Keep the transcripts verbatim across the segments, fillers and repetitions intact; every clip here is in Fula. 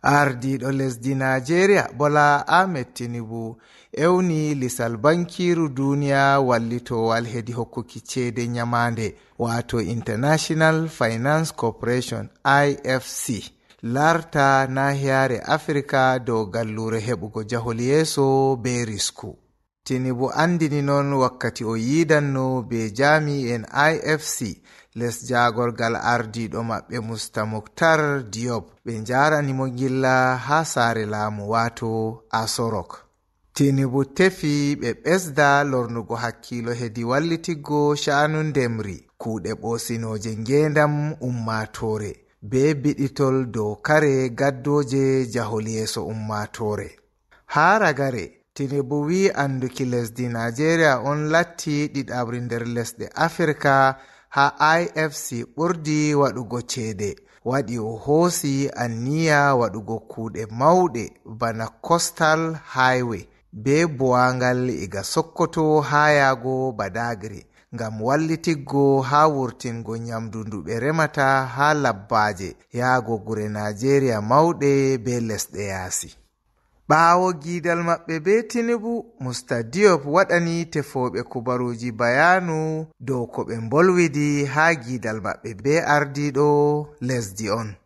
Ardiiɗo lesdi Najeriya, Bola Ahmed Tinubu, ewni lisal bankiiru duniya wallitoowal hedi hokkuki ceede nyamaande, wato International Finance Corporation, I F C, larta nahiyaare Afirka dow galluure heɓugo jahol yeeso be risku. Tinubu andini non wakkati o yiidanno be jami'en I F C les jaagorgal ardiiɗo maɓɓe Musta Muktar Diop, ɓe njarani mo ngilla haa saare laamu, wato Asorok. Tinubu tefi ɓe ɓesda lornugo hakkiilo hedi wallitiggo sha'anu ndemri, kuuɗe ɓoosinooje ngeendam ummaatoore, be biɗitol dow kare gaddooje jahol yeeso ummaatoore. Haa ragare, Tinubu wi'i anduki lesdi Najeriya on latti ɗiɗaɓri nder lesɗe Afirka haa I F C ɓurdi waɗugo ceede. Waɗi o hoosi anniya waɗugo kuuɗe mawɗe bana Coastal Highway be buwaangal iga Sokoto haa yaago Badagry ngam wallitiggo haa wurtingo nyamdu ndu ɓe remata haa labbaaje yaago gure Najeriya mawɗe be lesɗe yaasi. Ɓaawo giidal maɓɓe be Tinubu, Musta Diop waɗani tefooɓe kubaruuji bayaanu dow ko ɓe mbolwidi haa giidal maɓɓe be ardiiɗo lesdi on.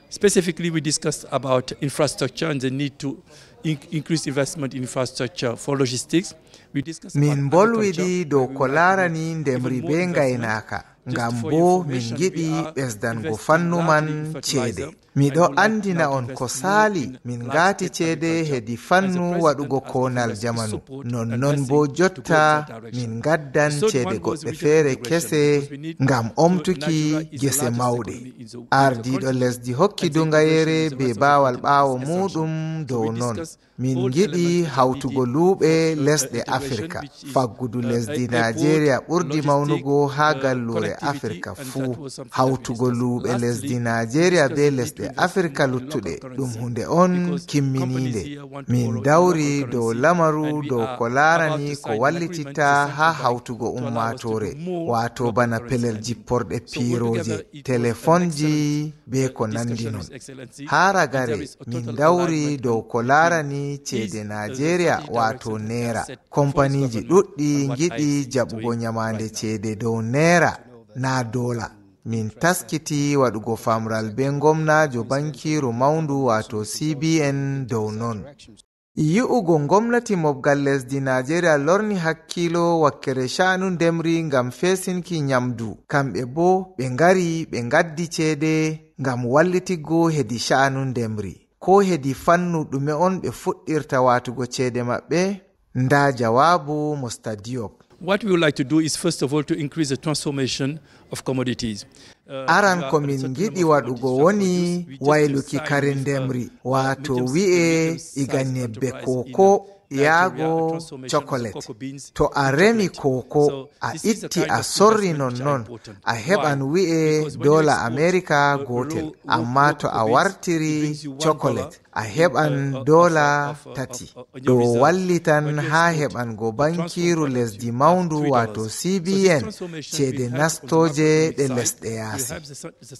Specifically, we discussed about infrastructure and the need to in- increase investment in infrastructure for logistics. We discussed about Min agriculture, mbolwidi dow where we ko would like to laarani do ndemri even be more investment ngaynaaka, just ngam for bo min information, we giɗi are ɓesdango investing fannu man largely in ceede. fertilizer, Miɗo and we would like andina now to on ko invest more saali in min livestock ngaati and ceede agriculture hedi as the fannu president waɗugo has koonal promised to jamanu. Support and Nonnon blessing bo to go in jotta that direction. Min ngaddan The third ceede one goes goɗɗe regional feere integration, kese because we need ngam to- omtuki Nigeria is the gese largest mawɗe. Economy in the, in the Ardiiɗo country. Lesdi hokki And the dungayeere integration is be also baawal important ɓaawo as assumption. Muɗum So dow we non. Discuss Min all ngiɗi elements that hawtugo we did luuɓe for, uh, lesɗe integration, Afirka. Which is, Faggudu uh, lesdi airport, Najeriya ɓurdi logistic, mawnugo haa uh, galluure connectivity, Afirka and fuu. That was something that we Hawtugo discussed. Luuɓe Lastly, lesdi we Najeriya discussed be the need lesɗe to invest Afirka in luttuɗe local ɗum currency. Hunde on Because kimmininde. companies here want to Min borrow in dawri local dow currency, lamaru and we dow are ko laarani about to ko sign an agreement with the wallititta central haa bank hawtugo to allow us to do ummaatoore, more wato local bana currency pelel lending. Jipporɗe So altogether, piirooje, it was an telefonji excellent, be uh, ko nandi discussion, non. His Excellency, Haa and there ragare, is a min total dawri alignment dow on ko the laarani key ceede is, uh, Najeriya, strategic wato direction that Neera. set for its Kompaniji government ɗuɗɗi and what ngiɗi I C T is jaɓugo doing nyamaande right now. Ceede dow Neera, naa doola. Min taskiti waɗugo famral be ngomnaajo bankiiru mawndu, wato C B N, dow non. Yi'ugo ngomnati mobgal lesdi Najeriya lorni hakkiilo wakkere sha'anu ndemri ngam feesinki nyamdu. Kamɓe boo ɓe ngari ɓe ngaddi ceede ngam wallitiggo hedi sha'anu ndemri. Ko hedi fannu ɗume on ɓe fuɗɗirta waatugo ceede maɓɓe? Ndaa jawaabu Musta Diop. What we would like to do is, first of all, to increase the transformation of commodities. Uh, Aran ko min ngiɗi waɗugo woni wayluki kare ndemri, wato wi'e iga nyebbe koko yaago chocolate. To a remi koko, a itti a sorri nonnon, a heɓan wi'e dola Amerika gotel, amma to a wartiri chocolate, a heɓan dola tati. Ɗo wallitan haa heɓango bankiiru lesdi mawndu, wato C B N, ceede nastooje ɗe lesɗe yaasi.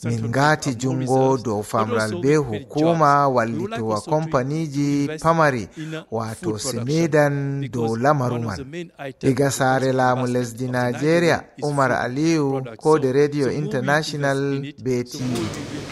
Min ngaati junngo dow famral bee hukuuma wallitoowa kompaniiji pamari, wato Simidan, dow lamaru man. Iga saare laamu lesdi Najeriya, Umar Aliyu, koode Radio International bee T V.